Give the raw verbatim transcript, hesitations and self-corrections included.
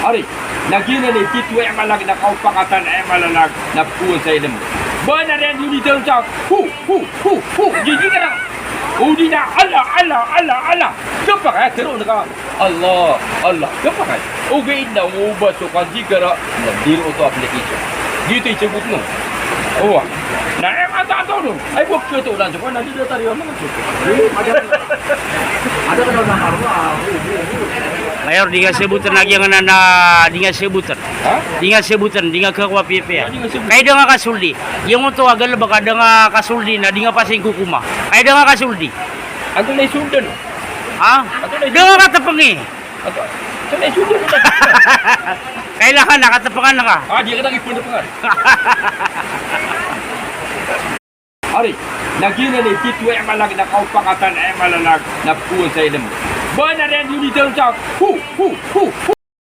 Ari, na giyanan i titho a malag na kaopakatan a malalag na poon sa ilm. Ba na ran di onitaro sa, hu, hu, hu, hu, di di ka na. O di na, Allah, Allah, Allah, Allah. Kapakay, tero na ka. Allah, Allah. Kapakay. Ogaid na o ba so kazikar a, na di roo oto application. Giyoto i sagot on. Owa. Na, eh, mata, mata, no. Ay, bo, giyoto na, so, na, di na tariyo, na, so. Mayor, di nga sabotan a giyangkanan a, di nga sabotan. Ha? Di nga sabotan, di nga kakowa piyapiya. Di nga sabotan. Kay da nga kasoldi. Giyangkoto a galbk a da nga kasoldi na di nga pasingkokoma. Kay da nga kasoldi. Antonaa i soldan? Ha? Antonaa i soldan? Da nga katpngi. Antonaa i soldan? Kailangan na katpngan ka. Ah, di ka lagi pwede pngan. Ari, na giyanan i titho a malag na kaopakatan a malalag na poon sa ilm. Ba na ran di onitaro sa, hu, hu, hu, hu.